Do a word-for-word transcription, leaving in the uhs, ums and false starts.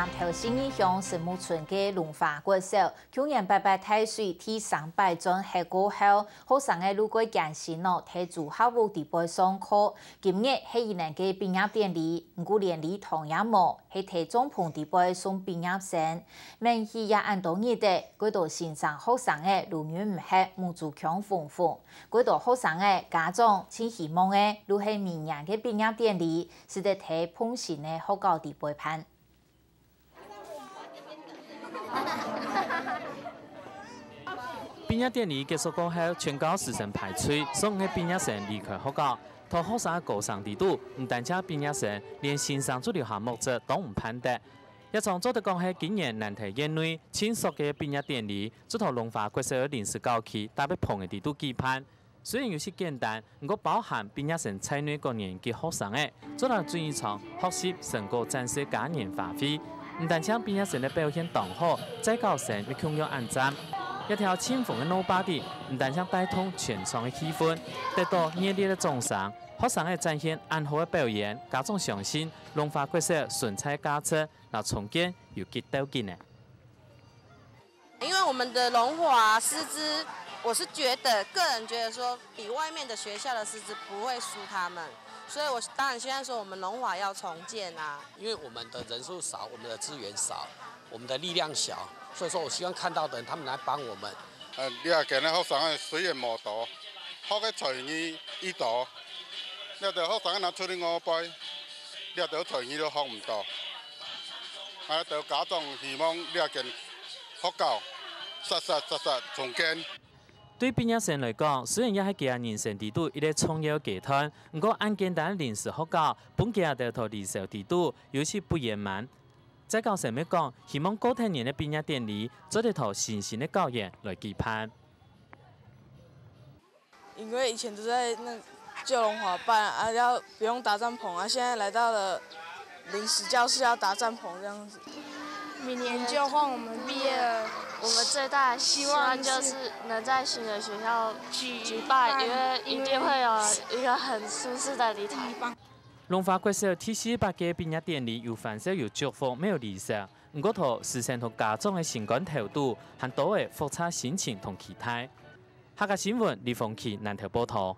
南投信義鄉神木村个龍華國小，舊年八八大水第三擺轉核過後，學生仔路過艱辛哦，在竹下屋底背上課。今日係佢等个畢業典禮，毋過連禮堂也無，係在帳篷底背送畢業生。免去也恁多日仔，幾多新生學生仔路忍毋核，目珠腔紅紅。幾多學生仔家長盡希望个，就係明年个畢業典禮，使得在殤新个學校底背辦。 畢業典禮結束過後，全校師生排隊，送个畢業生離開學校。在學生个歌聲底肚，毋單淨畢業生，連先生就留下目汁都毋盼得。這場做得講係今年南投縣內盡嗍个畢業典禮，就在龍華國小个臨時校區搭一棚个底肚舉辦。 雖然有些簡單，毋過包含畢業生在內各年級學生仔，做得做一場學習成果展示嘉年華會。毋單淨畢業生个表現當好，在校生也共樣恁讚。這條盡紅个Nobody，毋單淨帶動全場个氣氛，得到熱烈个掌聲。學生仔展現恁好个表演，家長相信龍華國小存在價值，摎重建有幾兜緊呢。 因為我們的龍華師資，我是覺得個人覺得說，比外面的學校的師資不會輸他們，所以我當然希望說我們龍華要重建啊。因為我們的人數少，我們的資源少，我們的力量小，所以說我希望看到的人他們來幫我們。呃，這間个學生仔雖然無多，學个才藝已多，這兜學生仔若出去外背，這兜才藝都學毋到。啊，兜家長希望這間學校實實實實重建。 對畢業生來講，雖然這係佢人生底肚一個重要階段，毋過恁簡單个臨時學校，分佢兜在離愁底肚有些不圓滿。在校生乜講，希望過忒年个畢業典禮做得在新興个校園來舉辦。因為以前都在那舊龍華辦啊，要不用搭帳篷啊，現在來到了臨時教室要搭帳篷這樣子。明年就換我們畢業了，我們最大的希望就是能在新的學校舉辦，因為一定會有一個很舒適的禮堂。龍華國小第四百屆畢業典禮有歡笑有祝福，乜有離愁。毋過在師生同家長个心肝頭肚，還多个複雜心情同期待。客家新聞李鳳琪南投報導。